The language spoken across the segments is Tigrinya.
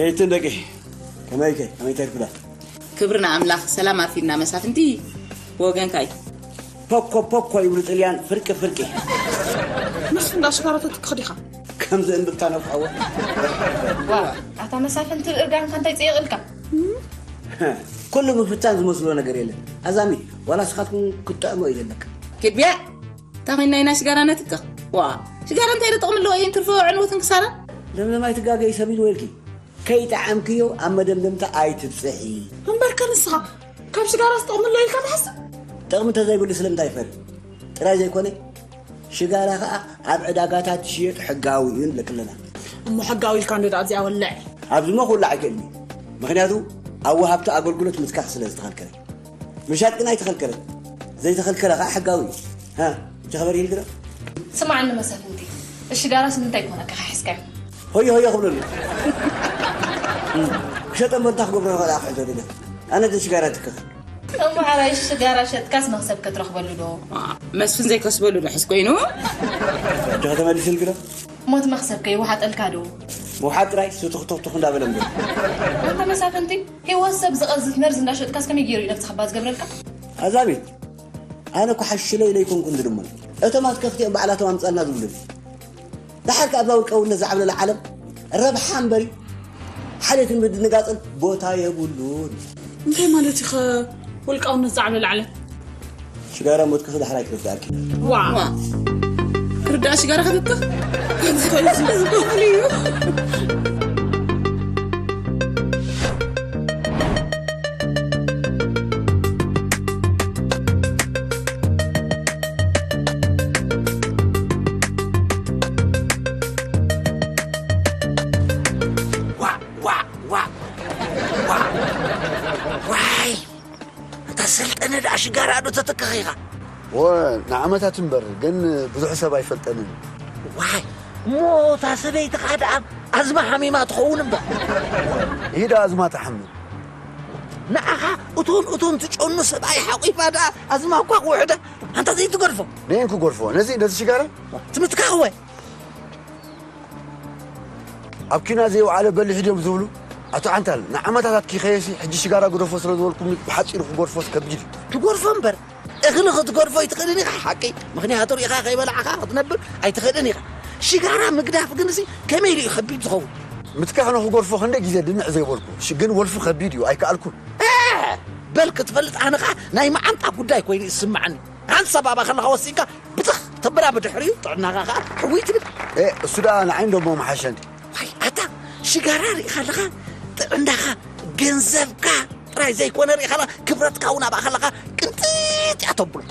ኤትን ደቂ ከመይከ ከመይ ተርፍዳ? ክብሪ ንኣምላኽ፣ ሰላም ኣርፊድና መሳፍንቲ። ወገንካይ ፖኮ ፖኮ ይብሉ ጥልያን፣ ፍርቂ ፍርቂ። ንሱ እንዳ ሽጋራ ተትክኽ ዲኻ? ከምዚ እንብታ ነፍሐወ። ዋ፣ ኣታ መሳፍንቲ እርጋንካ እንታይ ጸይቕልካ? ኩሉ ምፍታን ዝመስሎ ነገር የለን። ኣዛሚ፣ ዋላ ስኻትኩም ክትጥዕሞ እዩ ዘለካ። ኪድ ቢያ፣ እንታይ ኮይንና ኢና ሽጋራ ነትክኽ? ዋ፣ ሽጋራ እንታይ ዶ ጥቕሚ ኣለዎ? እየን ትርፎ ዕንወትን ክሳራ። ለምለም ኣይትጋገይ ሰብ ኢሉ ወይልኪ። ከይጠዓምክዮ ኣብ መደምደምታ ኣይትብጽሒ። እምበርከ ንስኻ ካብ ሽጋራስ ጥቕሚ ኣሎ ኢልካ ትሓስብ? ጥቕሚ እንተዘይብሉ ስለምንታይ ይፈሪ? ጥራይ ዘይኮነ፣ ሽጋራ ከኣ ኣብ ዕዳጋታት ዝሽየጥ ሕጋዊ እዩ ንብለኪ ኣለና። እሞ ሕጋዊ ኢልካ እንዶ ደኣ ኣብዚኣ ወልዕ። ኣብዚሞ ክውላዕ ኣይክእልን እዩ። ምኽንያቱ ኣብ ወሃብቲ ኣገልግሎት ምትካኽ ስለ ዝተኸልከለ። ምሻጥ ግን ኣይተኸልከለን። ዘይተኸልከለ ከኣ ሕጋዊ እዩ። ሃ፣ ጀኸበር ይልግረ? ስማዕኒ መሳፍንቲ፣ እሺ ሽጋራስ ንምንታይ ኮነካ ሒዝካዮ? ሆዮ ሆዮ ክብለሉ። ክሸጠ እምበር እንታይ ክገብሮ ንኽእል ኣኽሕዶ ድለ? ኣነ ግን ሽጋራ ትክኽ። እሞ ሓራይ ሽጋራ ሸጥካስ መኽሰብ ክትረኽበሉ ዶ? መስፍን ዘይከስበሉ ዶ ሕስ ኮይኑ? ሕጂ ከተመልስ ይልግረ? ሞት መኽሰብ ከይወሓጠልካ ዶ? ምውሓጥ ጥራይ ሱቱኽቱኽቱኽ እንዳበለ እምበር። ኣንታ መሳፍንቲ፣ ህይወት ሰብ ዝቐዝፍ መርዚ እንዳሸጥካስ ከመይ ገይሩ እዩ ነብስኻ እባ ዝገብረልካ? ኣዛሚት፣ ኣነ እኮ ሓሽለይ ለይኮንኩ እንድድሞ። እቶም ኣትከኽቲ እዮም ባዕላቶም ኣምጻልና ዝብሉኒ። ደሓር ከኣ ኣብዛ ውልቃውነት ዝዓብለላ ዓለም ረብሓ እምበሪ ሓልየትን ምድንጋጽን ቦታ የብሉን። እንታይ ማለት እዩ ኸ ውልቃውነት ዝዓብለላ ዓለም? ሽጋራ ሞትክኺ ዳሕራይ ክርድኣኪ። ዋ። ዋ። ክርዳእ ሽጋራ ክትብክ? እንታይ እዩ ዝብሃል እዩ? ዋ፣ ዋ፣ ዋ፣ ዋ። ዋይ! እታ ሰልጠነ ደኣ ሽጋራ ዶ ተተክኽ ኢኻ? ወ፣ ንዓመታት እምበር፣ ግን ብዙሕ ሰብ ኣይፈልጠንን። ዋይ! እሞ እታ ሰበይትኻ ደኣ ኣዝማ ሓሚማ ትኸውን እምበር። ይዳ ኣዝማ ትሓምም። ንዓኻ እቶን እቶን ትጨኑ ሰብኣይ ሓቂፋ ደኣ ኣዝማ እኳ ክውሕዳ፣ ኣንታ ዘይትገድፎ። ነየን ክጎድፎ? ነዚ፣ ነዚ ሽጋራ? ትምትካኽ ወይ? ኣብ ኪና ዘይወዓለ በሊሕ ድዮም ዝብሉ? ኣቶ ዓንታል፣ ንዓመታት ኣትኪኸየሲ፣ ሕጂ ሽጋራ ግደፎ ስለ ዝበልኩምኒ፣ ብሓጺሩ ክጎድፎስ ከቢድ እዩ። ትጎድፎ እምበር፣ እኽሊ ክትጎድፎ ኣይትኽእልን ኢኻ፣ ሓቂ። ምኽንያቱ ርኢኻ ከይበላዕኻ ክትነብር ኣይትኽእልን ኢኻ። ሽጋራ ምግዳፍ ግንሲ ከመይ ኢሉ እዩ ከቢድ ዝኸውን? ምትካኽ ንኽጎድፎ ክንደይ ግዜ ድንዕ ዘይበልኩ፣ ሽ-፣ ግን ወልፊ ከቢድ እዩ፣ ኣይከኣልኩን። እ፣ በል ክትፈልጥ፣ ኣነ ኸኣ ናይ መዓንጣ ጉዳይ ኮይኑ ይስምዓኒ። ሓንሳብ ኣብኣ ከለኻ ወሲንካ ብትኽ ተብላ ብድሕሪኡ ጥዕናኻ ኸኣ ሕውይ ትብል። ኤ፣ እሱ ደኣ ንዓይ እንዶ እሞ መሓሸኒ። ዋይ፣ ኣታ ሽጋራ ርኢኻ ኣለኻ? ጥዕናኻ፣ ገንዘብካ ጥራይ ዘይኮነ ርኢኻ ኣለኻ? ክብረትካ እውን ኣብኣ ከለኻ ቅንጢጥ እያ ተብሎ።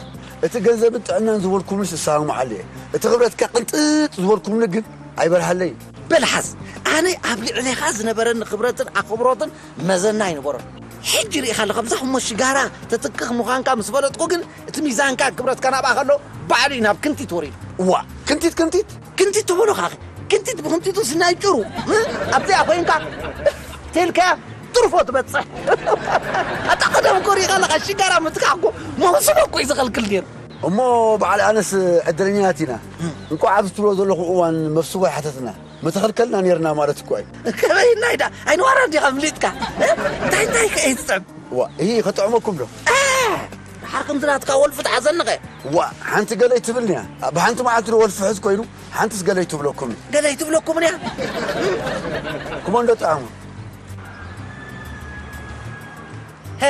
እቲ ገንዘብን ጥዕናን ዝበልኩምንስ እሰማምዓሉ እየ። እቲ ክብረትካ ቅንጥጥ ዝበልኩምኒ ግን ኣይበርሃለይን። በል ሓዝ፣ ኣነ ኣብ ልዕሌኻ ዝነበረኒ ክብረትን ኣኽብሮትን መዘና ኣይነበሮን። ሕጂ ርኢኻ ኣለኻ፣ ብዛዕባ እሞ ሽጋራ ተትክኽ ምዃንካ ምስ ፈለጥኩ ግን፣ እቲ ሚዛንካ ክብረትካ ናብኣ ከሎ፣ ባዕሉ እዩ ናብ ክንቲት ወሪዱ። እዋ፣ ክንቲት፣ ክንቲት? ክንቲት ትበሎ ካኸ? ክንቲት ብክንቲቱ ስናይጭሩ፣ እ? ኣብዚኣ ኮይንካ፣ ቴልካ ትርፎ ትበጽሕ። ኣታ ቀደም እኮ ርኢኻ ኣለኻ፣ ሽጋራ ምትካኽ እኮ መውስኖ እኮ እዩ ዝኸልክል ነይሩ። እሞ በዓል ኣነስ ዕድለኛታት ኢና። እንቋዕ ኣብዚ ትብሎ ዘለኹም እዋን መፍስቦ ኣይሓተትና። ምተኸልከልና ኔርና ማለት እኮ እዩ። ከመይ ናይ ዳ-፣ ኣይንዋራን ዲኻ ፍሊጥካ? እ? እንታይ እንታይ ከ እዩ ዝጥዕም? ዋ፣ እሂ፣ ከጥዕመኩም ዶ? እ! ድሓር ከምዚ ናትካ ወልፊ ትሓዘኒ ኸ? ዋ፣ ሓንቲ ገለይ ትብልንያ። ብሓንቲ መዓልቲ ዶ ወልፊ ሕዝ ኮይኑ፣ ሓንትስ ገለይ ትብለኩም። ገለይ ትብለኩም እያ? ኮማንዶ ጣዕሙ። ሄ!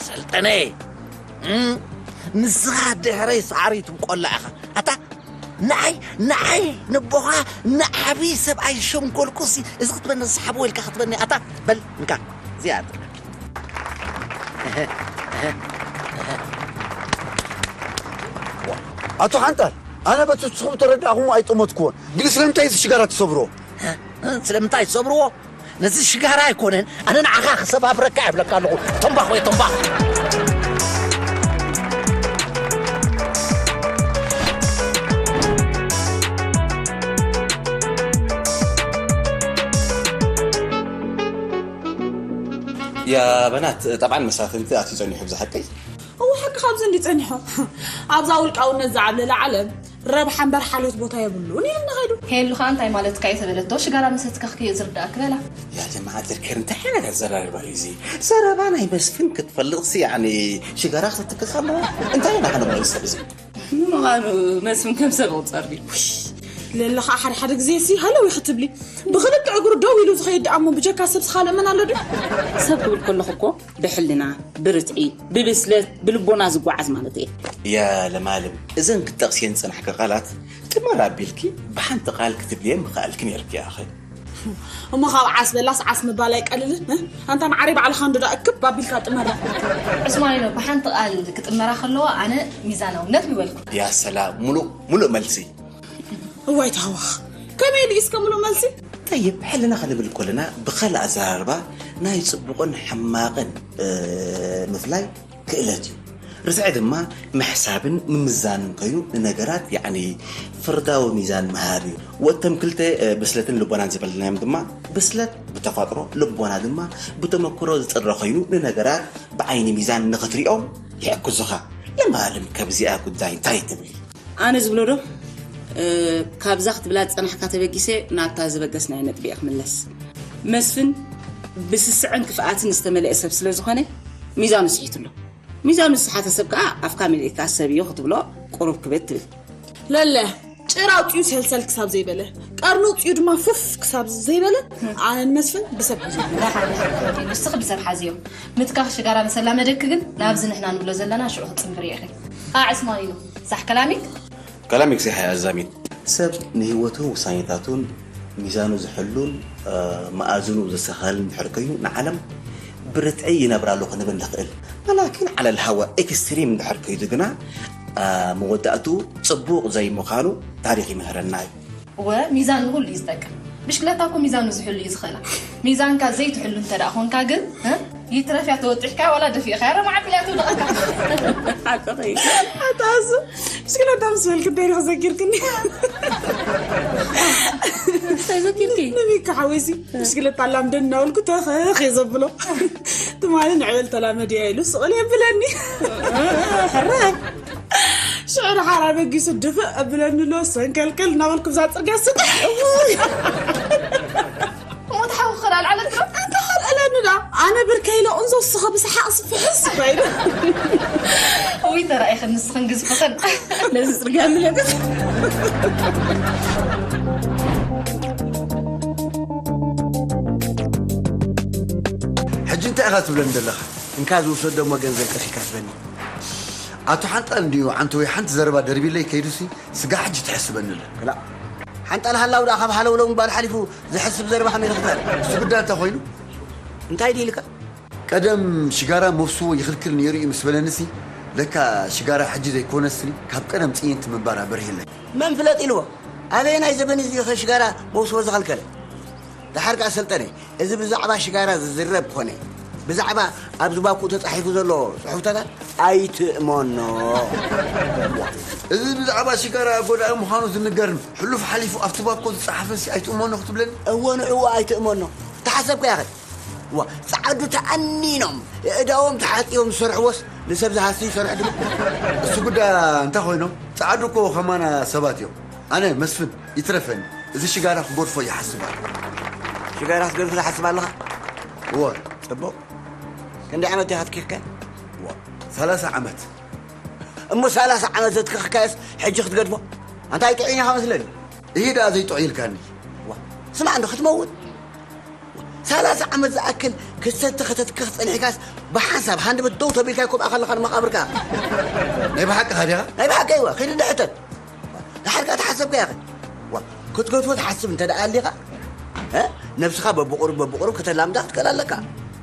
ሰልጠነ፣ እም፣ ንስኻ ድሕረይ ሳዕሪ ትብቆላ ኢኻ። ኣታ፣ ንዓይ፣ ንዓይ፣ ንቦኻ፣ ንዓቢ ሰብኣይ ሸንኮልኩሲ፣ እዚ ክትበኒ ዝሰሓቦ ኢልካ ክትበኒ። ኣታ፣ በል፣ እንካ፣ እዚኣ ትብለኪ። ኣቶ ሓንጣል፣ ኣነ በቲ ንስኹም ተረዳእኹሞ ኣይጠመትኩዎን። ግን ስለምንታይ እዚ ሽጋራ ትሰብርዎ? ስለምንታይ ትሰብርዎ? ነዚ ሽጋራ ኣይኮነን፣ ኣነ ንዓኻ ክሰባብረካ እየ እብለካ ኣለኹ። ቶምባኽ ወይ ቶምባኽ። يا بنات، طبعا مسافنت أتي زوني حفظ حقي. እወ፣ ሓቂ ካብዚ እንዲ ጸኒሖ። ኣብዛ ውልቃውነት ዝዓብለለ ዓለም ረብሓ እምበር ሓልዮት ቦታ የብሉን ኢልና ኸይዱ። ሄሉ ኸኣ እንታይ ማለትካ እዩ ተበለቶ፣ ሽጋራ ምስ ኣትከኽክዮ ዝርዳእኪ በላ። يا جماعة الخير، እንታይ ዓይነት ኣዘራርባ እዩ እዚ? ዘረባ ናይ መስፍን ክትፈልጥሲ፣ ያኒ ሽጋራ ክትትክኽ ኣለዋ? እንታይ ኢና ክንብሎ እዚ ሰብ እዚ? ንምዃኑ መስፍን ከም ሰብ ቁጸር ድዩ? ለለ ኸኣ ሓደ ሓደ ግዜ ሲ ሃለው እዩ ክትብሊ። ብኽልተ እግሩ ደው ኢሉ ዝኸይድ ደኣ እሞ ብጀካ ሰብስ ካልእ መን ኣሎ ድዩ? ሰብ ክብል ከለኹ እኮ ብሕልና፣ ብርትዒ፣ ብብስለት፣ ብልቦና ዝጓዓዝ ማለት እየ። ያ ለማለም፣ እዘን ክትጠቕስየን ዝጸናሕኪ ቃላት ጥመር ኣቢልኪ ብሓንቲ ቃል ክትብልየን ምኸኣልኪ ነይርኪ ኢኺ። እሞ ካብ ዓስ በላስ ዓስ ምባል ኣይቀልልን፣ እ? ኣንታ መዓረይ ባዕልኻ እንዶ ደኣ እክብ ኣቢልካ ጥመራ። ዑስማኒኖ፣ ብሓንቲ ቃል ክጥመራ ከለዋ ኣነ ሚዛናውነት ምበልኩ። ያ ሰላም፣ ሙሉእ፣ ሙሉእ መልሲ። እዋይ ተሃዋኽ፣ ከመይ ኢሉ እስከ ሙሉእ መልሲ? ጠይብ፣ ሕልና ክንብል ከለና ብኻልእ ኣዘራርባ ናይ ጽቡቕን ሕማቕን፣ እ፣ ምፍላይ ክእለት እዩ። ርትዒ ድማ ምሕሳብን ምምዛንን ኮይኑ ንነገራት፣ ያዕኒ ፍርዳዊ ሚዛን ምሃብ እዩ። ወእቶም ክልተ፣ እ፣ ብስለትን ልቦናን ዝበልናዮም ድማ ብስለት ብተፈጥሮ፣ ልቦና ድማ ብተመክሮ ዝጥረ ኮይኑ ንነገራት ብዓይኒ ሚዛን ንኽትሪኦም ይሕግዙኻ። ለማለም ከብዚኣ ጉዳይ እንታይ ትብሊ? ኣነ ዝብሎ ዶ፣ እ፣ ካብዛ ክትብላ ዝጸናሕካ ተበጊሰ ናብታ ዝበገስናዮ ነጥቢ እየ ክምለስ። መስፍን ብስስዐን ክፍኣትን ዝተመልአ ሰብ ስለ ዝኾነ ሚዛኑ ስሒቱ ኣሎ። ሚዛኑ ዝሰሓተ ሰብ ከኣ ኣፍካ መሊእካ ሰብ እዩ ክትብሎ ቁሩብ ክብድ ትብል። ለለ፣ ጭራ ኣውጺኡ ሰልሰል ክሳብ ዘይበለ፣ ቀርኑ ኣውጺኡ ድማ ፉፍ ክሳብ ዘይበለ፣ ኣነ ንመስፍን ብሰብ ሓዝዮ። ደሓን፣ ደሓን፣ ንስኺ ብሰብ ሓዝዮ። ምትካኽ ሽጋራ ምስ ኣላመደኪ ግን ናብዚ ንሕና ንብሎ ዘለና ሽዑ ክትጽንብሪ ኢኺ። ኣዕስማኒኖ፣ ሳሕ ከላሚክ? كلامك صحيح يا زميل. ሰብ ንህይወቱ ውሳኔታቱን ሚዛኑ ዝሕሉን፣ እ፣ መኣዝኑ ዘስተኻኽልን እንድሕር ኮይኑ ንዓለም ብርትዒ ይነብራ ኣሎ ክንብል ንኽእል። ولكن على الهوى extreme እንድሕር ከይዱ ግና፣ እ፣ መወዳእቱ ጽቡቕ ዘይምዃኑ ታሪኽ ይምህረና እዩ። እወ፣ ሚዛን ንኹሉ እዩ ዝጠቅም። ብሽክለታ እኮ ሚዛኑ ዝሕሉ እዩ ዝኽእላ። ሚዛንካ ዘይትሕሉ እንተ ደኣ ኾንካ ግን፣ እ? ይትረፍ እያ ተወጢሕካ ዋላ ደፊእኻ እያ ረማዕ ኣቢላ ትውድቐካ። ሓቅኺ። ኣታ እሱ ብሽክለታ ምስ በልክ እንታይ ኢልካ ዘኪርክኒ? እንታይ ዘኪርኪ? ንሚካ ሓወይሲ ብሽክለታ ኣላምደኒ እናበልኩ ተኸኽ እየ ዘብሎ። ትማሊ ንዕበል ተላመድ እያ ኢሉ ስቕ ኢሉ የብለኒ። ሕራይ። ሽዑ ደሓር ኣበጊሱ ድፍእ ኣብለኒ ኣሎ፣ ሰንከልከል እናበልኩ ብዛ ጽርግያ ስጥሕ። እሞ ተሓውኽን ኣልዓለትካ? ኣንታ ኸልኣለኒ ደኣ። ኣነ ብርከይ ኢለ ቁንዞ፣ ንስኻ ብሰሓቕ ስፍሕስ ባይሉ። እውይ፣ ተራኢኽን ንስኽን ግዝፍኽን። ነዚ ጽርግያ ምለጥት። ሕጂ እንታይ ኢኻ ትብለኒ ዘለኻ? እንካ ዝውሰዶ እሞ ገንዘብ ቀሲካ ትበኒ። ኣቶ ሓንጣል እንድዩ ዓንተወይ ሓንቲ ዘረባ ደርቢለይ ከይዱሲ ስጋ ሕጂ ትሕስበኒ ኣሎ። ክላእ። ሓንጣል ሃላው ደኣ ካብ ሃለውለው ምባል ሓሊፉ ዝሕስብ ዘረባ ከመይ ንኽትበል? እሱ ጉዳይ እንታይ ኮይኑ? እንታይ ድዩ ኢልካ? ቀደም ሽጋራ መብስዎ ይኽልክል ነይሩ እዩ ምስ በለንሲ፣ ለካ ሽጋራ ሕጂ ዘይኮነስኒ ካብ ቀደም ጽይንቲ ምንባራ በሪህለይ። መን ፍለጥ ኢልዎ? ኣበየናይ ዘበን እዩ ሽጋራ መብስዎ ዝኸልከለ? ደሓር ከኣ ሰልጠነ፣ እዚ ብዛዕባ ሽጋራ ዝዝረብ ኮነ ብዛዕባ ኣብዚ ባኮ ተጻሒፉ ዘሎ ጽሑፍታታት ኣይትእመኖ። እዚ ብዛዕባ ሽጋራ ጎዳኢ ምዃኑ ዝንገርን ሕሉፍ ሓሊፉ ኣብቲ ባኮ ዝጸሓፈንሲ ኣይትእመኖ ክትብለኒ? እወ፣ ንዕኡ ኣይትእመኖ። ተሓሰብካዮ ኸ? ዋ፣ ጸዓዱ ተኣኒኖም፣ ኣእዳዎም ተሓጺቦም ዝሰርሕዎስ ንሰብ ዝሃሲ ይሰርሑ ድዩ? እሱ ጉዳ እንታይ ኮይኖም? ጸዓዱ እኮ ከማና ሰባት እዮም። ኣነ መስፍን ይትረፈኒ፣ እዚ ሽጋራ ክገድፎ ይሓስብ ኣለኹ። ሽጋራ ክትገድፎ ትሓስብ ኣለኻ? እወ። ጽቡቕ። ክንደይ ዓመት ዲኻ ኣትኪኽካ? እወ፣ ሰላሳ ዓመት። እሞ ሰላሳ ዓመት ዘትከኽካዮስ ሕጂ ክትገድፎ? ኣንታ ኣይጥዑይን ኢኻ መስለኒ። እሂ ደኣ ዘይጥዑይ ኢልካኒ። ዋ፣ ስማዕ እንዶ ክትመውት። ሰላሳ ዓመት ዝኣክል ክትሰቲ ከተትክኽ ጸኒሕካስ ብሓንሳብ ሃንደበት ደው ተቢልካ ይኮብኣ ከለኻ ንመቓብርካ። ናይ ብሓቅኻ ዲኻ? ናይ ብሓቀይ እወ፣ ኺድ እንዶ ሕተት። ደሓር ከኣ ተሓሰብካዮ ኸ? ዋ፣ ክትገድፎ ትሓስብ እንተ ደኣ ኣሊኻ፣ እ? ነብስኻ በብቑሩብ በብቑሩብ ከተላምዳ ክትክእል ኣለካ።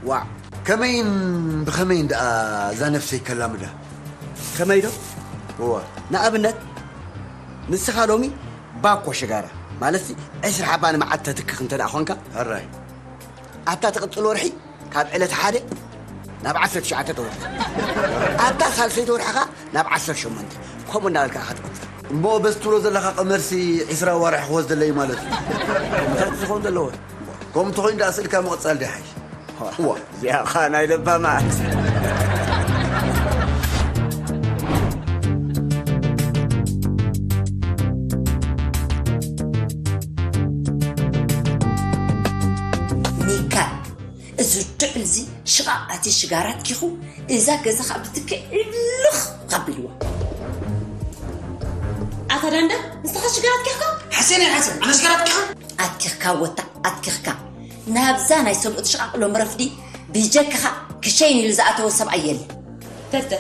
ዋዕ። ከመይን ብኸመይን ደኣ እዛ ነፍሰይ ከላምዳ? ከመይ ዶ? እወ። ንኣብነት፣ ንስኻ ሎሚ ባኮ ሽጋራ፣ ማለትሲ ዕስራ ሓባ ንመዓልቲ ተትክኽ እንተ ደኣ ኾንካ፣ ሕራይ። ኣብታ ትቕጽል ወርሒ ካብ ዕለት ሓደ ናብ ዓሰርተ ትሽዓተ ተወርድ። ኣብታ ሳልሰይቲ ወርሒ ኸኣ ናብ ዓሰርተ ሸሞንተ። ከምኡ እናበልካ ኢኻ ትቕጽል። እሞ በዚ ትብሎ ዘለኻ ቀመርሲ ዕስራ ኣዋርሕ ክወስደለይ ማለት እዩ። ከምኡታት ዝኸውን ዘለዎ። ከምኡ እንተኾይኑ ደኣ ስእልካ ምቕጻል ድዩ ሓይሽ? እዋ። እዚኣ ኸኣ ናይ ለባማት። ሚካል፣ እዚ ድዕል እዚ ሽቓቕ ኣቲ ሽጋራት ኪኹ፣ እዛ ገዛ ኸኣ ብትኪ ዕልኽ ኻቢልዋ። ኣታ ዳንዳ፣ ንስኻ ሽጋራት ኪኻ? ሓሴን እየ፣ ሓሴን። ኣነ ሽጋራት ኪኻ? ኣትኪኽካ ወታ፣ ኣትኪኽካ። ናብዛ ናይ ሰብኡት ሽቓቕ ሎም ረፍዲ ብጀካኻ ክሸይን ኢሉ ዝኣተወ ሰብኣይ የለን። ተተ፣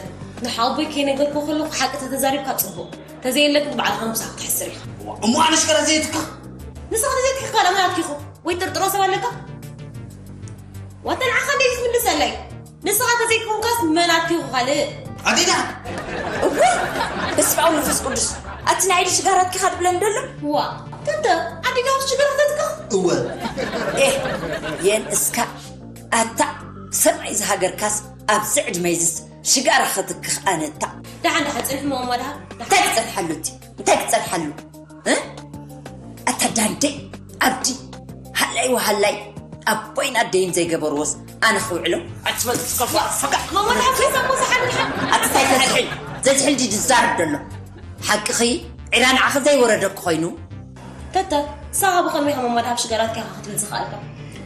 ንሓወቦይ ከይነገርኩ ከለኹ ሓቂ ተተዛሪብካ ጽቡቕ። ተዘየለ ግን ባዕልኻ ምሳኻ ክትሕስር ኢኻ። እሞ ኣነ ሽጋራት ዘየትካ? ንስኻ ተዘየትካ ካልእ መን ኣትኪኹ? ወይ ጥርጥሮ ሰብ ኣለካ? ዋታ ንዓኻ እንዴት ትምልሰለይ? ንስኻ ተዘይኮንካስ መን ኣትዩ ካልእ? ኣዴና! እወ! በስመ ኣብ ወመንፈስ ቅዱስ! ኣቲ ናይ ኢድ ሽጋራትኪ ኻድብለን ደሎ? ዋ! ተተ! ኣዴና ሽጋራትካ? እወ! ኤህ! የን እስካ ኣታ ሰብኣይ ዝሃገርካስ ኣብዚ ዕድመይዝስ ሽጋራ ኸትክኽ ኣነታ። ደሓን ደሓን ጽንሒ ማማ ደሃ። እንታይ ክጸንሓሉ እቲ? እንታይ ክጸንሓሉ? እ? ኣታ ዳንዴ፣ ኣብዲ፣ ሃላይ ወሃላይ፣ ኣቦይን ኣደይን ዘይገበርዎስ ኣነ ክውዕሎ? ኣትበል ትከፋ፣ ፈጋ። ማማ ደሃ ከይዛ እሞ ዝሓድልሓ። ኣቲ እንታይ ተዝሕል? ዘዝሕል ድዩ ዝዛረብ ዘሎ? ሓቅኺ፣ ዒራ ንዓኺ ዘይወረደኩ ኮይኑ? ተተ፣ ሳኻ ብኸመይ ሃመማ ደሃብ ሽጋራት ኪኻ ክትብል ዝኸኣልካ?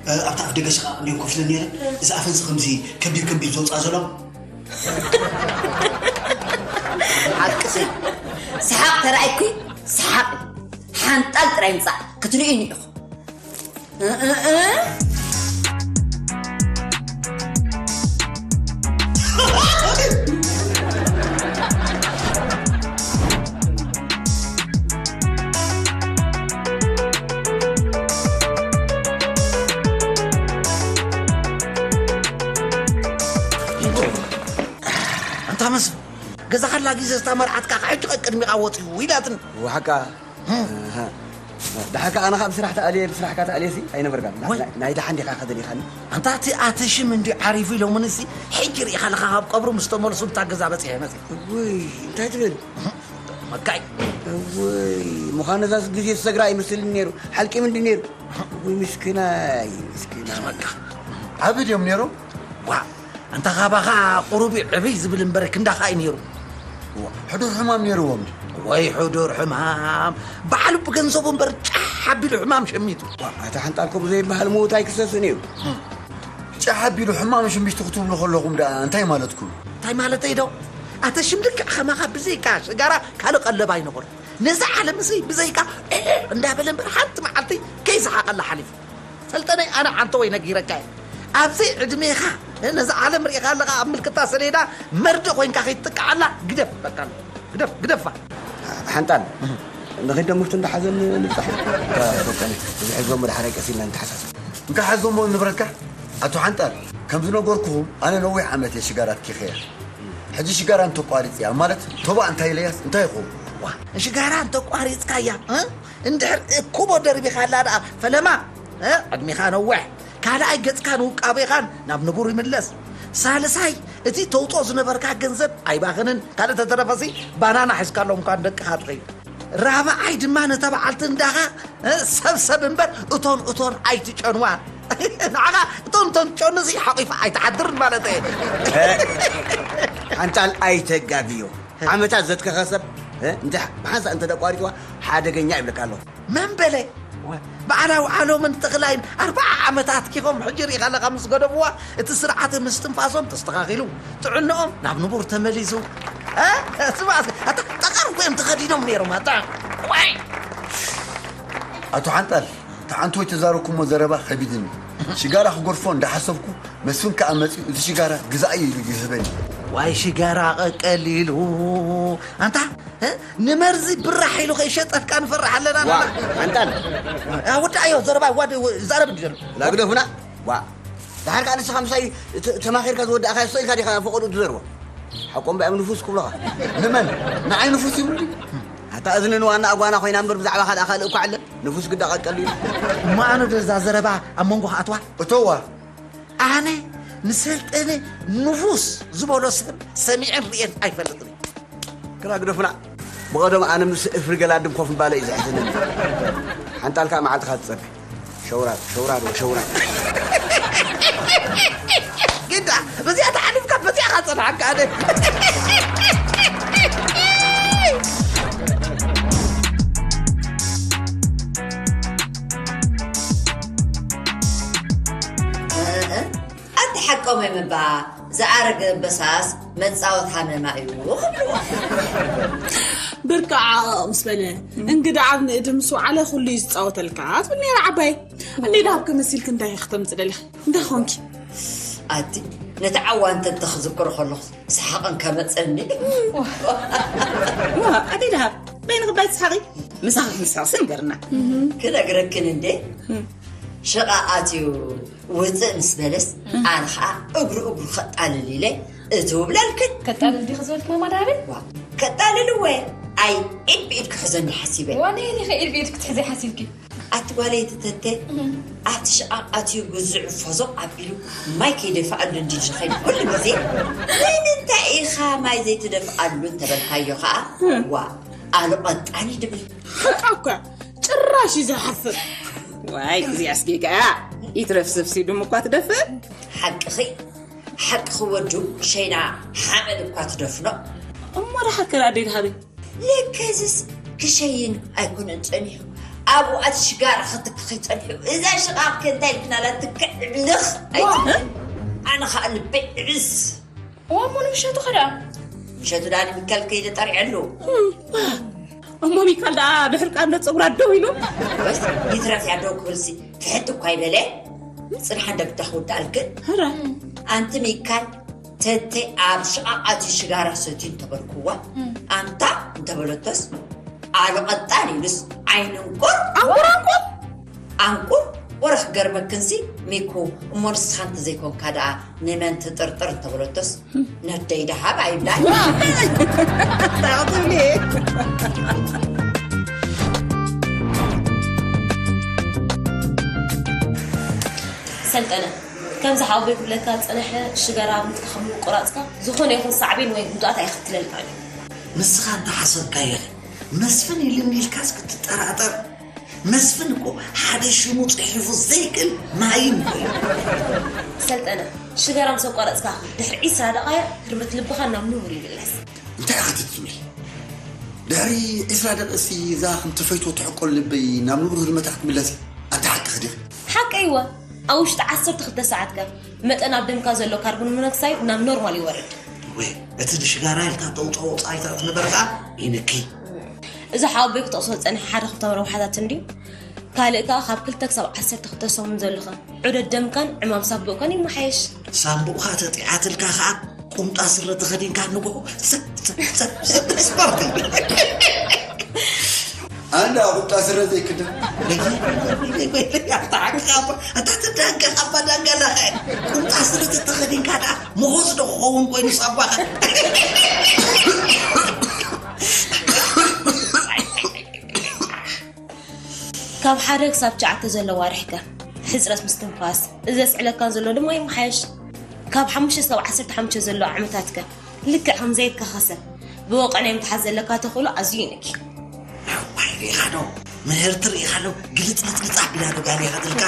እ፣ ኣብታ ኣፍ ደገ ሽቓቕ እንድዮም ኮፍ ኢለን ነይረን። እዚ ኣፈንዚ ከምዚ ከቢብ ከቢብ ዘውፅኣ ዘሎ። ሓቅኺ። ሰሓቕ ተራእይኩ፣ ሰሓቕ። ሓንጣል ጥራይ ምጻእ ክትርእዩኒ ኢኹም። እ፣ እ፣ እ። ኣንታ መስፍን፣ ገዛኻ ኣላጊዘ ዝታ መርዓትካ ካብ ሕጂ ቀቅድሚኻ ወፂኡ ኢላትኒ። ወሓቃ። እህ። ደሓካ ኣነ ካብ ስራሕ ተኣልየ፣ ብስራሕካ ተኣልየ ሲ ኣይነበርካን። ወይ። ናይ፣ ናይ ደሓን ዲኻ ከደሊኻኒ? ኣንታ እቲ ኣቲ ሽም እንዲ ዓሪፉ ኢሎምንሲ፣ ሕጂ ርኢኻ ኣለኻ ካብ ቀብሩ ምስ ተመልሱ ብታ ገዛ በፂሐ መፂ። ውይ፣ እንታይ ትብል? መካይ። ውይ፣ ምዃኑ እዛስ ግዜ ዝሰግራ ኣይመስልን ነይሩ። ሓልቂም እንዲ ነይሩ። ውይ፣ ምስኪናይ፣ ምስኪናይ። መካ። ዓቢ ድዮም ነይሮም? ዋ፣ ኣንታ ካባኻ ቁሩብ ዕብይ ዝብል እምበር ክንዳኻ እዩ ነይሩ። ዋ፣ ሕዱር ሕማም ነይርዎም ድዩ? ወይ ሕዱር ሕማም። ባዕሉ ብገንዘቡ እምበር ጫሕ ኣቢሉ ሕማም ሸሚቱ። ዋ፣ ኣታ ሓንጣል ከምኡ ዘይበሃል ምዉት ኣይክሰስን እዩ። ጫሕ ኣቢሉ ሕማም ሸሚቱ ክትብሉ ከለኹም ደኣ እንታይ ማለትኩም? እንታይ ማለተይ ዶ? ኣተ ሽም ልክዕ ከማኻ ብዘይካ ሽጋራ ካልእ ቀለብ ኣይነበሮን። ነዛ ዓለም እዚ ብዘይካ እንዳበለ እምበር ሓንቲ መዓልቲ ከይሰሓቐላ ሓሊፉ። ሰልጠነይ፣ ኣነ ዓንተወይ ነጊረካ እየ። ኣብዚ ዕድሜኻ ነዛ ዓለም ርኢኻ ኣለኻ፣ ኣብ ምልክታ ሰሌዳ መርድእ ኮይንካ ከይትጥቅዓላ ግደፍ፣ በቃ ግደፍ፣ ግደፋ። ሓንጣል፣ ንኺድ ዶ ምፍቲ እንዳሓዘን ንብጻሕ? ሰልጠነይ፣ እዚ ሕዞ መድሓናይ ቀሲልና ንተሓሳሰብ። እንካ ሓዞሞ ንብረትካ። ኣቶ ሓንጣል፣ ከም ዝነገርኩኹም ኣነ ነዊሕ ዓመት እየ ሽጋራት ኪኸያ። ሕጂ ሽጋራ እንተቋሪፅያ ማለት ቶባ እንታይ ኢለያስ እንታይ ይኸውን? ዋ፣ ሽጋራ እንተቋሪፅካያ፣ እ? እንድሕር እኩቦ ደርቢኻላ ደኣ ፈለማ፣ እ? ዕድሜኻ ነውሕ፣ ካልኣይ ገፅካ ንውቃቤኻን ናብ ንቡር ይምለስ። ሳልሳይ፣ እቲ ተውጦ ዝነበርካ ገንዘብ ኣይባኽንን። ካልእ ተተረፈሲ ባናና ሒዝካሎም እኳ ንደቅኻ ትኸይድ። ራብዓይ ድማ ነታ በዓልቲ እንዳኻ፣ እ፣ ሰብ ሰብ እምበር እቶን እቶን ኣይትጨንዋ። ንዓኻ እቶን እቶን ጨኑ እዚ ሓቂፋ ኣይትሓድርን ማለት እየ። ሓንጣል ኣይተጋግዮ። ዓመታት ዘትከኸ ሰብ፣ እ፣ እንተ ብሓንሳእ እንተ ደቋሪጥዋ ሓደገኛ ይብለካ ኣለኹ። መን በለ? በዓል ኣውዓሎምን ተኽላይን ኣርብዓ ዓመታት ኪኾም ሕጂ ርኢኻ ኣለኻ ምስ ገደፍዋ፣ እቲ ስርዓተ ምስትንፋሶም ተስተኻኺሉ፣ ጥዕንኦም ናብ ንቡር ተመሊሱ። እ? ስማ፣ ኣታ ጠቐር እኮ እዮም ተኸዲኖም ነይሮም፣ ኣታ። ዋይ! ኣቶ ሓንጣል፣ ተዓንቶ ዝተዛረብኩሞ ዘረባ ከቢድኒ። ሽጋራ ክገድፎ እንዳሓሰብኩ፣ መስፍን ከኣ መጺኡ፣ "እዚ ሽጋራ ግዛእ" ኢሉ ይህበኒ። ዋይ ሽጋራ ቀቀሊሉ። ኣንታ፣ እ? ንመርዚ ብራሕ ኢሉ ከይሸጠልካ ንፈርሕ ኣለና ዋ፣ ንሕና። ሓንጣል። ያ፣ ወዲ ኣዮ፣ ዘረባ፣ ዋድ-፣ ዛረብ እንዲ ዘሎ። ላግደፉና? ዋ። ደሓር ከኣ ንስኻ ምሳይ ተ-፣ ተማኺርካ ዝወዳእካዮ ስቕ ኢልካ ዲኻ ፈቐድኡ ትዘርቦ? ሓቆም ብኣም ንፉስ ክብሉኻ። ንመን? ንዓይ ንፉስ ይብሉኒ? ኣታ እዝኒ ንዋና ኣጓና ኮይና እምበር ብዛዕባ ካልእ ካልእ እኳ ኣለ። ንፉስ ግዳ ቀቀል እዩ። እሞ ኣነ ዶ እዛ ዘረባ ኣብ መንጎ ክኣትዋ? እቶዋ። ኣነ ንሰልጠነ ንፉስ ዝበሎ ሰብ ሰሚዐን ርእየን ኣይፈልጥን። ግራ ግደፉና። ብቐደም ኣነ ምስ እፍሪ ገላድም ኮፍ ምባለ እዩ ዘሕዝነኒ። ሓንጣልካ መዓልትኻ ትጸብሕ። ሸውራድ፣ ሸውራድ ወሸውራድ። ግዳ በዚኣ ተሓሊፍካ በዚኣ ካጸናሓካ ኣነ። ኣቲ ሓቆም እምባ ዝኣረገ ኣንበሳስ መጻወት ሃመማ እዩ ክብልዎ። ብርካ ዓቐቕ ምስ በለ እንግዳ ኣብ ንእዲ ምስ ወዓለ ኩሉ እዩ ዝጻወተልካ ትብል ነይራ ዓባይ። እንዴ ዳሃብ ከመሲልክ እንታይ ክተምጽእ ደሊኽ? እንታይ ኾንኪ? ኣቲ ነቲ ዓዋን ተንተ ክዝክሮ ከለኹ ሰሓቕን ከመጸኒ። ዋ፣ ኣደይ ደሃብ በይንኺ ባይ ትስሓቒ? ምሳኺ ክንስሕቕሲ ንገርና። ክነግረክን እንዴ? ሽቓ ኣትዩ ውፅእ ምስ በለስ ኣነ ኸዓ እግሩ እግሩ ከጣልል ኢለ እትው ብለልክን። ከጣልል ዲኺ ዝበልክ ማማ ደሃበይ? ዋ፣ ከጣልል እወ። ኣይ ኢድ ብኢድ ክሕዘኒ ሓሲበ። ዋነ ኢኺ ኢድ ብኢድ ክትሕዚ ሓሲብኪ? ኣቲ ጓለይ ትተተ ኣብቲ ሽቓቕ ኣትዩ ግዙዕ ፎዞቕ ኣቢሉ ማይ ከይደፍኣሉ እንዲ ዝኸይድ ኩሉ ግዜ ንምንታይ ኢኻ ማይ ዘይትደፍኣሉ እንተበልካዮ ኸዓ ዋ ኣሉ ቐጣኒ ድብል። ሓቃ እኳ ጭራሽ እዩ ዝሓፍር። ዋይ እዚኣስ ጌጋ እያ። ይትረፍ ስብሲ ድሙ እኳ ትደፍእ። ሓቅኺ ሓቅኺ ወዱ ሸይና ሓመድ እኳ ትደፍኖ። እሞ ደሓር ከ ኣደይ ደሃበይ? ለከዝስ ክሸይን ኣይኮነን ጸኒሑ ኣብኡ ኣቲ ሽጋራ ክትክኺ ጸኒሑ። እዛ ሽቓቕ ከ እንታይ ኢልክናላ ትክዕብልኽ ኣይትብልን። ኣነ ኸኣ ልበይ ዕብስ። እዋ እሞ ንምሸቱ ኸ ደኣ? ምሸቱ ደኣ ንሚካል ከይደ ጠሪዐሉ። እሞ ሚካል ደኣ ድሕር ቃንዶ ጸጉራ ደው ኢሉ። ወይስ ይትረፍ እያ ደው ክብልሲ ፍሕት እኳ ይበለ። ጽንሓ እንደ ግዳ ክውድኣልክን። ኧረ። ኣንቲ ሚካል ተተ ኣብ ሽቓቕ ኣትዩ ሽጋራ ሰትዩ እንተበልክዋ ኣንታ እንተበለቶስ ኣሉ ቐጣን ኢሉስ ዓይኒ እንቁር ኣንቁር ኣንቁር ኣንቁር። ወረ ክገርመክንሲ ሚኩ እሞ ንስኻ እንተዘይኮንካ ደኣ ንመን ትጥርጥር እንተበለቶስ ነደይ ደሃብ ኣይብላን። እንታይ ክትብሊ? ሰልጠነ፣ ከምዚ ሓወቦይ ክብለካ ዝጸንሐ ሽጋራ ምትካኽ ምቁራጽካ ዝኾነ ይኹን ሳዕቤን ወይ ጉድኣት ኣየኸትለልካን እዩ። ንስኻ እንተሓሰብካዮ መስፍን ኢልኒ ኢልካስ ክትጠራጠር። መስፍን እኮ ሓደ ሽሙ ጽሒፉ ዘይክእል ማይም እኮ እዩ። ሰልጠነ፣ ሽጋራ ምስ ኣቋረጽካ ድሕሪ ዒስራ ደቓይቕ ህርመት ልብኻ ናብ ንቡር ይምለስ። እንታይ ኢኻ ትብል? ድሕሪ ዒስራ ደቂቕሲ እዛ ከም ትፈትዎ ትሕቆ ልበይ ናብ ንቡር ህርመታ ክትምለስ እያ። ኣንታ ሓቅኺ ዲኺ? ሓቀይ እወ። ኣብ ውሽጢ ዓሰርተ ክልተ ሰዓት ከ መጠን ኣብ ደምካ ዘሎ ካርቦን ሞኖክሳይድ ናብ ኖርማል ይወርድ። ወይ፣ እቲ ንሽጋራ ኢልካ ተውፅኦ ወፃኢታት ነበርካ ይንኪ። እዚ ሓወቦይ ክጠቕሶ ዝፀንሐ ሓደ ካብቶም ረብሓታት እንድዩ። ካልእ ከኣ ካብ ክልተ ክሳብ ዓሰርተ ክልተ ሰሙን ዘሎኸ ዑደት ደምካን ዕማም ሳንቡእካን ይመሓየሽ። ሳንቡእኻ ተጢዓትልካ ከኣ ቁምጣ ስረ ተኸዲንካ ንግሆ ሰብ ሰብ ሰብ ሰብ ስፖርት። ኣንዳ ቁምጣ ስረ ዘይክደን። ኣታ ሓቅኻ ኣባ፣ ኣታ ትዳንቀ ኣባ ዳንቀ ኣለኸ። ቁምጣ ስረ ተተኸዲንካ ደኣ መሆዝ ዶ ክኸውን ኮይኑ ሳባኸ? ካብ ሓደ ክሳብ ትሽዓተ ዘሎ ኣዋርሕከ ሕጽረት ምስትንፋስ፣ እዚ ዘስዕለካን ዘሎ ድማ ይመሓየሽ። ካብ ሓሙሽተ ክሳብ ዓሰርተ ሓሙሽተ ዘሎ ዓመታትከ ልክዕ ከም ዘየትካኸሰ ብወቕዒ ናይ ምትሓዝ ዘለካ ተኽእሎ ኣዝዩ ይንኪ። ኣዋይ ሪኢኻ ዶ? ምህርቲ ሪኢኻ ዶ? ግልጽልጽልጽ ኣቢላ ዶ ጋል ይኸትልካ?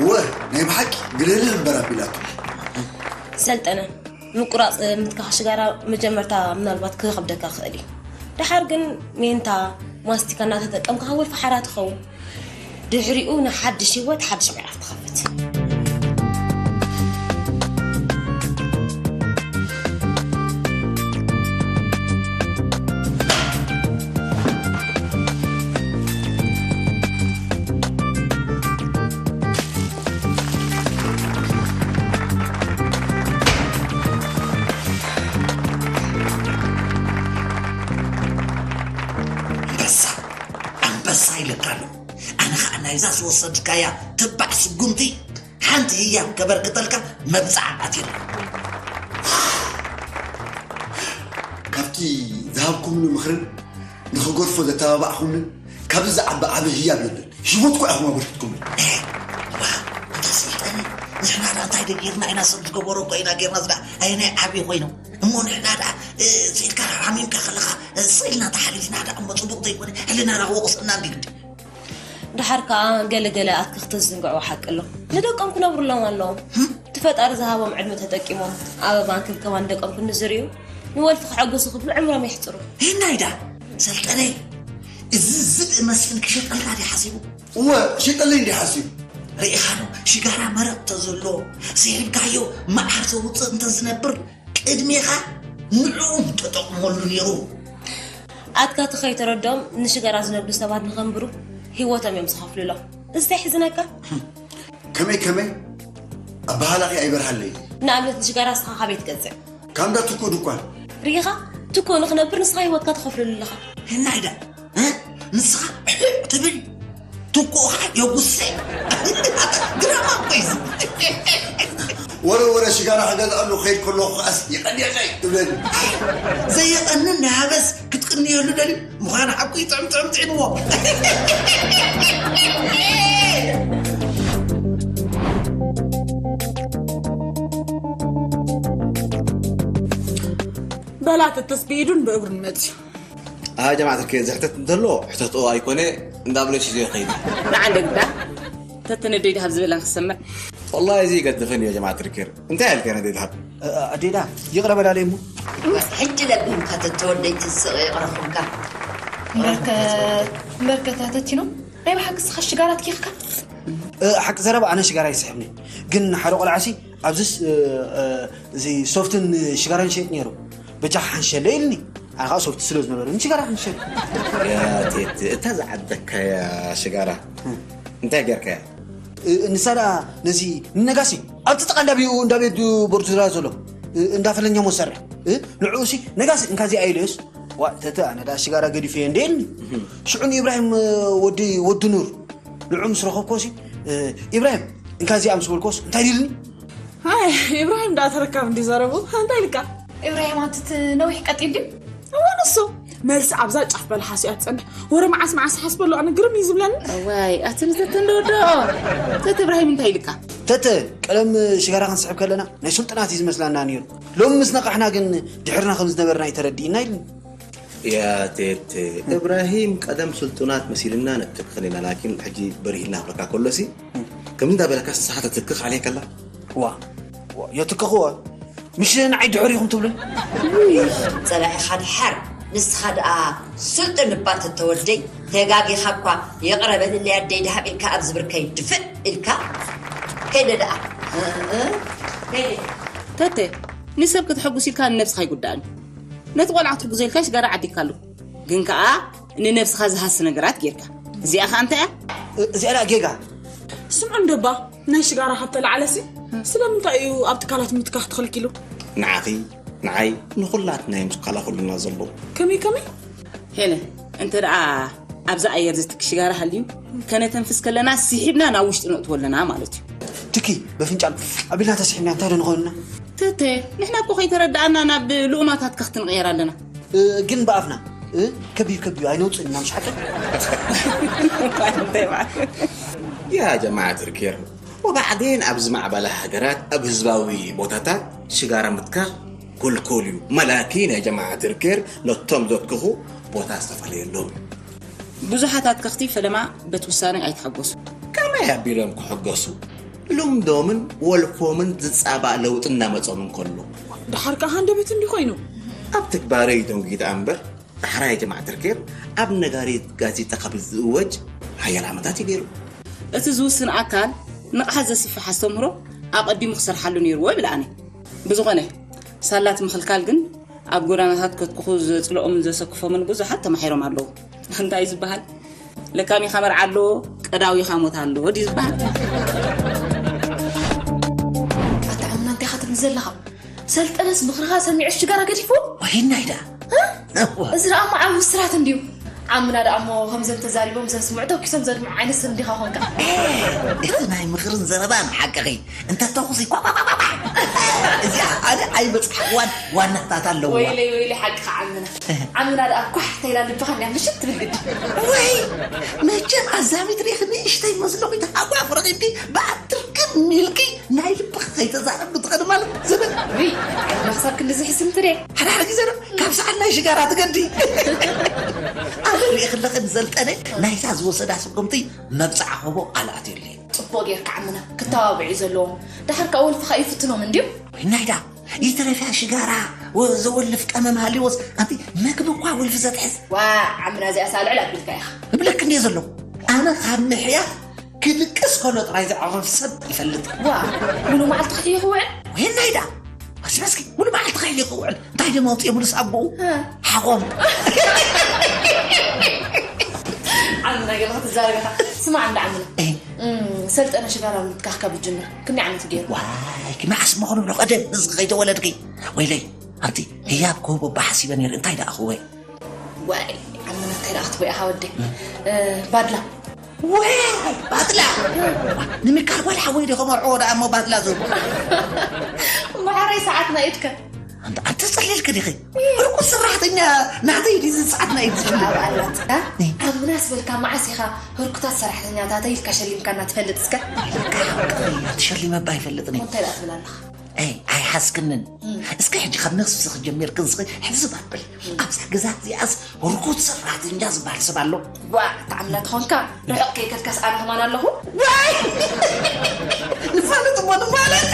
እወ ናይ ብሓቂ ግልህልህ እምበር ኣቢላቱ። ሰልጠነ፣ ምቁራጽ ምትካኽ ሽጋራ መጀመርታ ምናልባት ክኸብደካ ክኽእል እዩ። ደሓር ግን ሜንታ ማስቲካ እናተጠቀምካ ወይ ፈሓራ ትኸውን። ድሕሪኡ ንሓድሽ ህይወት ሓድሽ ምዕራፍ ትኸፍት። ኣንበሳ ኣንበሳ ኢለካ ኣሎ። ኣነ ኸዓ ናይዛ ዝወሰድካያ ትባዕ ስጉምቲ ሓንቲ ህያብ ከበርክተልካ መብጽዓ ኣትየላ። ካብቲ ዝሃብኩምኒ ምኽርን ንኽገድፎ ዘተባባዕኹምንን ካብዚ ዝዓቢ ዓቢ ህያብ የለን። ህይወትኩ ኢኹም ኣበርኪትኩምኒ። ዋ፣ ኣታ ሰይጣን፣ ንሕና ደኣ እንታይ ደጊርና ኢና? ሰብ ዝገበሮ እኮ ኢና ጌርና። ዝዳ ኣየናይ ዓቢ ኮይኑ እሞ ንሕና ደኣ ስኢልካ ሓሚምካ ከለኻ ስኢልና ተሓሊፍና ደኣ እሞ ጽቡቕ ዘይኮነ ሕልና ደኣ ክወቕሰና እንዲ ግዲ። ደሓር ከኣ ገለ ገለ ኣትክኽቲ ዝዝንግዕዎ ሓቂ ኣሎ። ንደቆም ክነብሩሎም ኣለዎም። እቲ ፈጣሪ ዝሃቦም ዕድመ ተጠቂሞም ኣበባን ክብከባን ደቆም ክንዝርዩ ንወልፊ ክሐጉሱ ክብሉ ዕምሮም የሕፅሩ። ይናይዳ ሰልጠነይ፣ እዚ ዝብኢ መስፍን ክሸጠልና ድዩ ሓሲቡ? እወ፣ ክሸጠለይ እንዲ ሓሲቡ። ርኢኻዶ ሽጋራ መረቕ ተዘሎ፣ ስሒብካዮ መዓር ዘውፅእ እንተዝነብር፣ ቅድሜኻ ንዕኡ ምተጠቕመሉ ነይሩ። ኣትካቲ ከይተረድኦም ንሽጋራ ዝነብዱ ሰባት ንኸንብሩ ህይወቶም እዮም ዝኸፍልሎም። እዚ እንታይ ሕዝነካ? ከመይ ከመይ ኣበሃላኺ ኣይበርሃለይ። ንኣብነት ንሽጋራ ንስኻ ካበይ ትገዝእ? ካብ እንዳ ትኩ ድኳን። ርኢኻ? ትኩ ንኽነብር ንስኻ ህይወትካ ትኸፍለሉ ኣለኻ። ህናይዳ እ? ንስኻ ሕዕ ትብል ትኩኻ የጉሰ። ድራማ እኮ እዩ እዚ። ወረ ወረ ሽጋራ ክገዝኣሉ ክኸይድ ከለኹ ከኣስ ይቐንየቀይ ትብለኒ። ዘየቐንን ንሃበስ ክትቅንየሉ ደልዩ ምዃኑ ሓቁ እዩ። ጥዕም ጥዕም ጥዒምዎ። በላ ተተስ ብኢዱን ብእግሩን መፅዩ። ኣሃ ጀማዓት ርኬር፣ ዝሕተት እንተሎ ሕተትኦ ኣይኮነ እንዳብለሽ እዩ ከይዱ። ንዓንደ ግዳ ተተነደይ ድሃብ ዝበላን ክሰምዕ። ወላሂ እዚ ይገድፍን እዩ ጀማዓት ርኬር። እንታይ ኢልካ ነደይ ድሃብ? ኣዴዳ ይቕረ በላለይ እሞ። ሕጂ ለብህምካ ተተወደይ ትስቕ ይቕረኹምካ። እምበርከ እምበርከ ታተቲኖ ናይ ብሓቂ ስኻ ሽጋራ ትኪኽካ። ሓቂ ዘረባ ኣነ ሽጋራ ይስሕብኒ፣ ግን ሓደ ቆልዓሲ ኣብዚስ እዚ ሶፍትን ሽጋራን ሸይጥ ነይሩ። በጃኻ ሓንሸለ ኢልኒ። ኣነ ከዓ ሶፍቲ ስለ ዝነበረኒ ሽጋራ ሓንሸለ። ያቴት እታ ዝዓደካያ ሽጋራ እንታይ ገርካያ? ንሳ ደኣ ነዚ ንነጋሲ ኣብቲ ጥቓ እንዳቢኡ እንዳቤት ቦርጁራ ዘሎ እንዳፈለኛ ሞሰርሕ ንዕኡሲ ነጋሲ እንካዚ ኣይለዮስ ዋ ተተ ኣነ ደኣ ሽጋራ ገዲፈ እየ እንደ ኢልኒ። ሽዑ ንኢብራሂም ወዲ ወዲ ኑር ንዑ ምስ ረኸብኮሲ ኢብራሂም እንካዚ ምስ በልኮስ እንታይ ኢልኒ? ሃይ ኢብራሂም ደኣ ተረካብ እንዲ ዘረቡ እንታይ ኢልካ? ኢብራሂም ኣትት ነዊሕ ቀጢል ድዩ? እዋን እሱ መልሲ ኣብዛ ጫፍ በልሓስ እያ ትጸንሕ። ወረ መዓስ መዓስ ሓስበሉ ኣነ ግርም እዩ ዝብለኒ። እዋይ ኣቲ ንተተ እንደወደኦ ተተ ኢብራሂም እንታይ ኢልካ? ተተ ቀለም ሽጋራ ክንስሕብ ከለና ናይ ሱልጥናት እዩ ዝመስላና ነይሩ። ሎም ምስ ነቃሕና ግን ድሕርና ከም ዝነበርና እዩ ተረዲእና ኢልኒ። ያ ቴቴ እብራሂም ቀደም ስልጡናት መሲልና ነትክኽን ኢና ላኪን ሕጂ በሪሂልና ክብለካ ከሎሲ ከምዚ እንዳበለካ ንስኻ ተትክኽ ዓልየ ከላ ዋ የትክኽዎ ምሽ ንዓይ ድሑር ኢኹም ትብሉን ፀላኢኻ ድሓር ንስኻ ደኣ ስልጡን እባ ተተወደይ ተጋጊኻ እኳ ይቕረ በልለይ ኣደይ ድሃብ ኢልካ ኣብዚ ብርከይ ድፍእ ኢልካ ከይደ ደኣ ተተ ንሰብ ክትሕጉስ ኢልካ ንነብስኻ ኣይጉዳእን ነቲ ቆልዓ ክትሕግዞ ኢልካ ሽጋራ ዓዲግካሉ ግን ከኣ ንነብስኻ ዝሃሲ ነገራት ጌርካ እዚኣ ከኣ እንታይ እያ እዚኣ ደኣ ጌጋ ስምዑ እንዶ እባ ናይ ሽጋራ ካብ ተለዓለሲ ስለምንታይ እዩ ኣብ ትካላት ምትካኽ ተኸልኪሉ ንዓኺ ንዓይ ንኹላትና እዮም ዝከላኸሉና ዘለዉ ከመይ ከመይ ሄለን እንተ ደኣ ኣብዚ ኣየር ዝትክ ሽጋራ ሃልዩ ከነተንፍስ ከለና ስሒብና ናብ ውሽጢ ነእትዎ ኣለና ማለት እዩ ትኪ በፍንጫል ኣቢልና ተስሒብና እንታይ ዶ ንኾንና ተተ ንሕና እኮ ከይተረዳኣና ናብ ልኡማታት ከኽትንቕየር ኣለና ግን ብኣፍና ከቢብ ከቢብ ኣይነውፅእ ኢና ምሽ ሓቂ ያ ጀማዓት ርኬር ወባዕዴን ኣብ ዝማዕበላ ሃገራት ኣብ ህዝባዊ ቦታታት ሽጋራ ምትካኽ ኮልኮል እዩ መላኪ ናይ ጀማዓት ርኬር ነቶም ዘትክኹ ቦታ ዝተፈለየሎም ብዙሓት ኣትከኽቲ ፈለማ በቲ ውሳነ ኣይተሓጎሱ ከመይ ኣቢሎም ክሕገሱ ልምዶምን ወልፎምን ዝፃባእ ለውጢ እናመፆም እንከሎ ድሓር ከዓ ሃንደበት እንዲ ኮይኑ ኣብ ትግባረ እዩ ደንጒ ደኣ እምበር ዳሕራይ ጀማዓ ተርኬር ኣብ ነጋሪት ጋዜጣ ካብ ዝእወጅ ሓያል ዓመታት እዩ ነይሩ። እቲ ዝውስን ኣካል ንቕሓት ዘስፍሕ ኣስተምህሮ ኣቐዲሙ ክሰርሓሉ ነይርዎ ይብል ኣነ። ብዝኾነ፣ ሳላት ምኽልካል ግን ኣብ ጎዳናታት ከትኩኹ ዘጽልኦምን ዘሰክፎምን ብዙሓት ተማሒሮም ኣለዉ። እንታይ እዩ ዝበሃል? ለካሚኻ መርዓ ኣለዎ፣ ቀዳዊኻ ሞት ኣለዎ ድዩ ዝበሃል? ኣታ ዓምና እንታይ ኢኻ ትብል ዘለኻ? ሰልጠነስ ምኽርኻ ሰሚዑ ሽጋራ ገዲፉ? ወይናይ ደኣ እዚ ደኣ እሞ ዓብ ብስራት እንድዩ። ዓምና ደኣ እሞ ከምዘም ተዛሪቦም ዘስምዑ ተኪሶም ዘድምዑ ዓይነት ሰብ እንዲኻ ኾንካ። እቲ ናይ ምኽርን ዘረባን ሓቅኺ እንተተኹሲ ኳኳኳኳ እዚኣ ኣነ ኣይበፅሓኽዋን ዋናታት ኣለዎ ወይለይ ወይለይ ሓቅኻ ዓምና ዓምና ደኣ ኳሕ ተይላ ልብኻ እንድያ ምሽት ትብል ግዲ ወይ መቸም ኣዛሚት ሪኺ ንእሽተይ መስለኹ ተሓጓፍረኺ እንዲ ብኣትርክብ ሚልኪ ናይ ልብኺ ከይተዛረቢ ትኸዲ ማለት ዝብል ሪእ ዓድና ክሳብ ክንድዚ ሕስም ትሪእ ሓደ ሓደ ግዜ ዶ ካብ ሰዓት ናይ ሽጋራ ትገዲ ኣነ ሪኢ ክለኺ ንዘልጠነ ናይታ ዝወሰዳ ስጉምቲ መብፅዓ ኸቦ ኣልኣትየለይ ጽቡቕ ጌርካ ዓምና፣ ክተባብዑ እዩ ዘለዎም። ደሓር ከኣ ወልፍኻ ይፍትኖም እንድዩ። ወይናይዳ፣ ይትረፍያ ሽጋራ፣ ወ-፣ ዘወልፍ ቀመም ሃልዮስ፣ ኣንቲ መግቢ እኳ ወልፊ ዘትሕዝ። ዋ፣ ዓምና እዚኣስ ኣልዕል ኣቢልካ ኢኻ። እብለክ እንድየ ዘለኹ። ኣነ ካብ ምሕያኽ ክድቅስ ከሎ ጥራይ ዘዕርፍ ሰብ ይፈልጥ። ዋ፣ ሙሉ መዓልቲ ክሕይኽ ይውዕል? ወይናይዳ፣ ኣስመስኪ፣ ሙሉ መዓልቲ ክሕይኽ ይውዕል። እንታይ ደሞ ኣውፅኦ ሙሉ ሳብኡ? እ። ሓኾም። ዓምና ገለ ክትዛረብ ኢኻ። ስማዕ እንዳ ዓምና። እ። እም፣ ሰልጠነ ሽጋራ ምትካኽ ካብ ዝጅምር ክንደይ ዓመት ገይሩ? ዋይ፣ መዓስ እሞ ክንብሎ ቀደም፣ ንስኺ ከይተወለድኪ። ወይለይ፣ ኣንቲ ህያብ ክህቦ ባሓሲበ ነይሩ፣ እንታይ ደኣ ክህቦ? ዋይ፣ ዓምና እንታይ ደኣ ክትቦ ኢኻ ወደይ? እ፣ ባድላ። ወይ፣ ባድላ። ንሚካል ጓል ሓወይ ዲኹም መርዕዎ ደኣ እሞ ባድላ ዝህቡ? ማዕረይ ሰዓትና ኢድከ? ኣንተ፣ ኣንተ ጸሊልክ ዲኺ? ርኩስ ሰራሕተኛ ናተይ ድዩ ሰዓትና ኢድ ዝፍልጥ? ኣብ ኣላት፣ እ? እ። ዓምናስ በልካ መዓስ ኢኻ ህርኩታት ሰራሕተኛታተይ ኢልካ ሸሊምካና ትፈልጥ እስከ? ኢልካ ሓቂ ትሸሊመባ ኣይፈልጥን እየ። እንታይ ደኣ ትብል ኣለኻ? ኣይ፣ ኣይሓዝክንን። እም። እስከ ሕጂ ካብ ነፍሲ ክጀምር ክንስኺ ሕዝብ ኣብል። እም። ኣብዛ ገዛ እዚኣስ ርኩስ ሰራሕተኛ ዝበሃል ሰብ ኣሎ? ዋ፣ ተኣምና ተኾንካ፣ ርሑቕ ከይከድካስ ኣነ ከማን ኣለኹ። ዋይ! ንፋለጥ እሞ ንፋለጥ።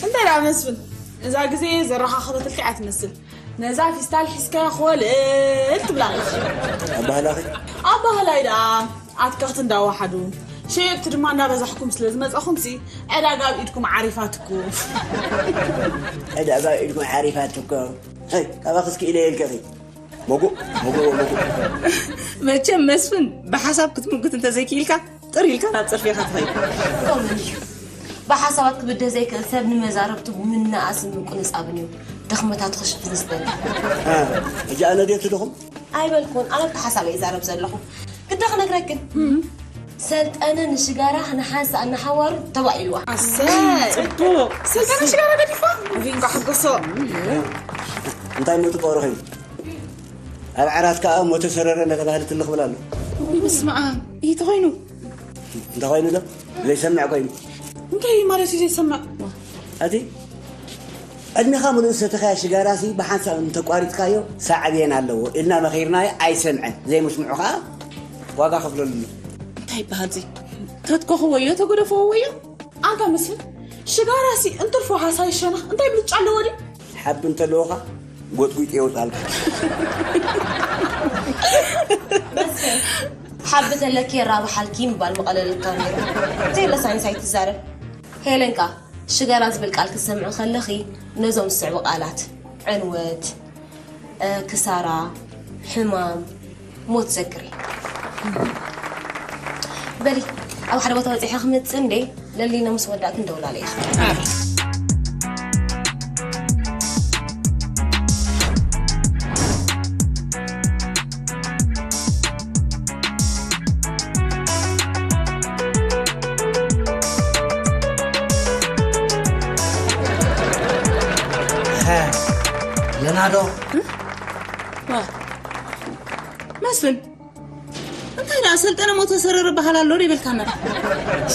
እንታይ ደኣ መስፍን፣ እዛ ግዜ ዘረኻኸበትልካ እያ ትመስል። ነዛ ፊስታል ሒዝካያ ኾለል ትብላ ኣለኻ። ኣባህላኺ? ኣባህላይ ደኣ ኣትከኽቲ እንዳወሓዱ፣ ሸየጥቲ ድማ እንዳበዛሕኩም ስለ ዝመጻኹምሲ፣ ዕዳጋ ኣብ ኢድኩም ዓሪፋትኩም። ዕዳጋ ኣብ ኢድኩም ዓሪፋትኩም። ኸይ፣ ካባኺስ ክኢለ ኢልከኺ? መጉእ፣ መጉእ፣ መጉእ። መቸም መስፍን፣ ብሓሳብ ክትምጉት እንተዘይክኢልካ፣ ጥር ኢልካ ናብ ጽርፊ ኢኻ ትኸይድ። ከምኡ እዩ። ብሓሳባት ክብደህ ዘይክእል ሰብ ንመዛረብቱ ምንኣስን ምቁንጻብን እዩ ድኽመታቱ ክሽፍን ዝደሊ። እ፣ ሕጂ ኣነ ድየ እቲ ድኹም? ኣይበልኩን፣ ኣነ ብሓሳብ እየ ይዛረብ ዘለኹ። ግዳ ክነግረክን፣ ሰልጠነ ንሽጋራ ንሓንሳእ ንሓዋሩ ተባኢልዋ። ኣሰይ! ጽቡቕ። ሰልጠነ ሽጋራ ገዲፋ? ቪንጋ ሓጎሶ። እንታይ ሞቱ ቀሩ ኸይኑ? ኣብ ዓራት ከኣ ሞተ ሰረረ እናተባህለ ትልኽ ብላ ኣሎ። በስመ ኣብ፣ እንታይ ኮይኑ? እንታይ ኮይኑ ዶ? ዘይሰምዕ ኮይኑ። እንታይ ማለት እዩ ዘይሰምዕ? ኣቲ ዕድሜኻ ሙሉእ ዝሰተኻያ ሽጋራሲ ብሓንሳብ እንተቋሪጽካዮ ሳዕቤን ኣለዎ ኢልና መኺርናዮ ኣይሰምዐን። ዘይምስምዑ ከኣ ዋጋ ከፍለሉ ኣሎ። እንታይ ይበሃል እዚ? ተትኮኽዎ እዮ፣ ተገደፍዎ እዮ። ኣንታ መስፍን፣ ሽጋራሲ እንትርፎ ሃሳይ ሸነኽ እንታይ ብልጫ ኣለዎ ድዩ? ሓቢ እንተለዎኻ ጎጥጒጥ የውጻልካ። መስፍን፣ ሓቢ ተለኪ የራብሓልኪ ምባል ምቐለለልካ ነይሩ። ዘየለ ሳይንስ ኣይትዛረብ። ሄለን ከኣ ሽጋራ ዝብል ቃል ክትሰምዒ ከለኺ ነዞም ዝስዕቡ ቃላት፣ ዕንወት፣ እ፣ ክሳራ፣ ሕማም፣ ሞት ዘክሪ። በሊ፣ ኣብ ሓደ ቦታ በጺሐ ክመጽእ እንዴ፣ ለሊና ምስ ወዳእክን ደውላለ ኢኻ። ሀ፣ ለናዶ። ዋ፣ መስፍን፣ እንታይ ደኣ ሰልጠነ ሞተ ሰረረ በሃል ኣሎ ዶ ይበልካና?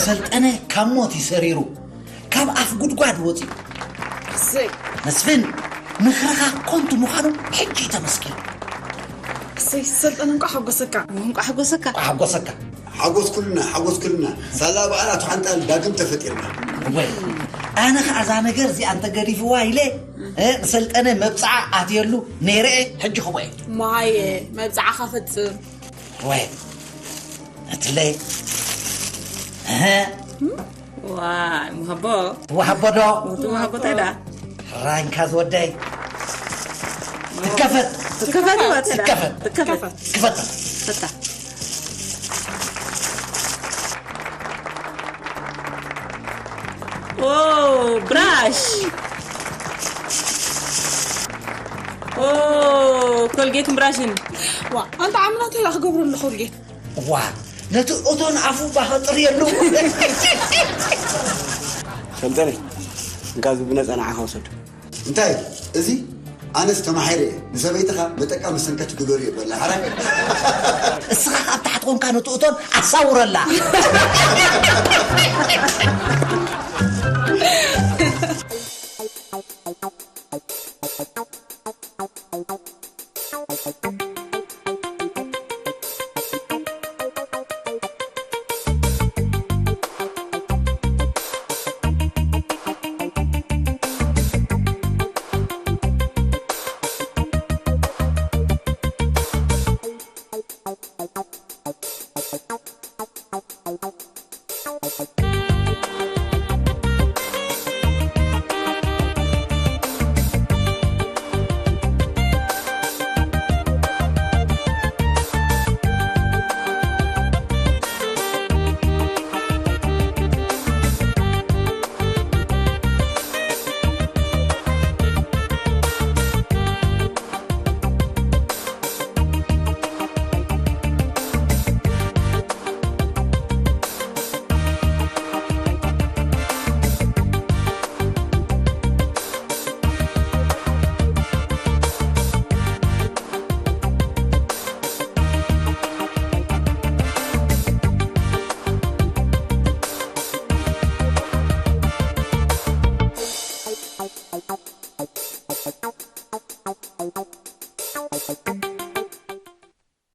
ሰልጠነ ካብ ሞት እዩ ሰሪሩ፣ ካብ ኣፍ ጉድጓድ ወፂኡ። እሰይ። መስፍን፣ ምኽርኻ ኮንቱ ምዃኑ ሕጂ እዩ ተመስኪሩ። እሰይ፣ ሰልጠነ እንቋዕ ሓጎሰካ። እንቋዕ ሓጎሰካ። እንቋዕ ሓጎሰካ። ሓጎስ ኩልና፣ ሓጎስ ኩልና። ሳላ በዓል ኣቶ ሓንጣል ዳግም ተፈጢርና። ወይ፣ ኣነ ኸዓ እዛ ነገር እዚኣ እንተገዲፍዋ ኢለ፣ እ፣ ንሰልጠነ መብጽዓ ኣትየሉ ነይረ እየ፣ ሕጂ ኸቦ እየ። ማየ፣ መብጽዓኻ ፈጽም። ወይ፣ እትለይ። እህ። ዋይ፣ ሙሃቦ። ዋሃቦ ዶ? እቲ ሙሃቦ እንታይ ደኣ? ራንካ ዝወደይ። ትከፈት። ትከፈት፣ ትከፈት። ትከፈት። ክፈታ። ፈታ። ኦ፣ ብራሽ። ኦ፣ ኮልጌትን ብራሽን። ዋ፣ ኣንታ ዓምና እንታይ ደኣ ክገብረሉ ኮልጌት? ዋ፣ ነቲ እቶን ኣፉ ባኸጥር የሉ። ሰልጠነ፣ እንካ እዚ ብነጻ ንዓኻ ውሰድ። እንታይ? እዚ? ኣነስ ተማሒረ እየ። ንሰበይትኻ መጠቃ መሰንከቲ ግበርዮ በላ። ሓራይ። እስኻ ካብ ታሕቲ ኮንካ ነቲ እቶን ኣሳውረላ።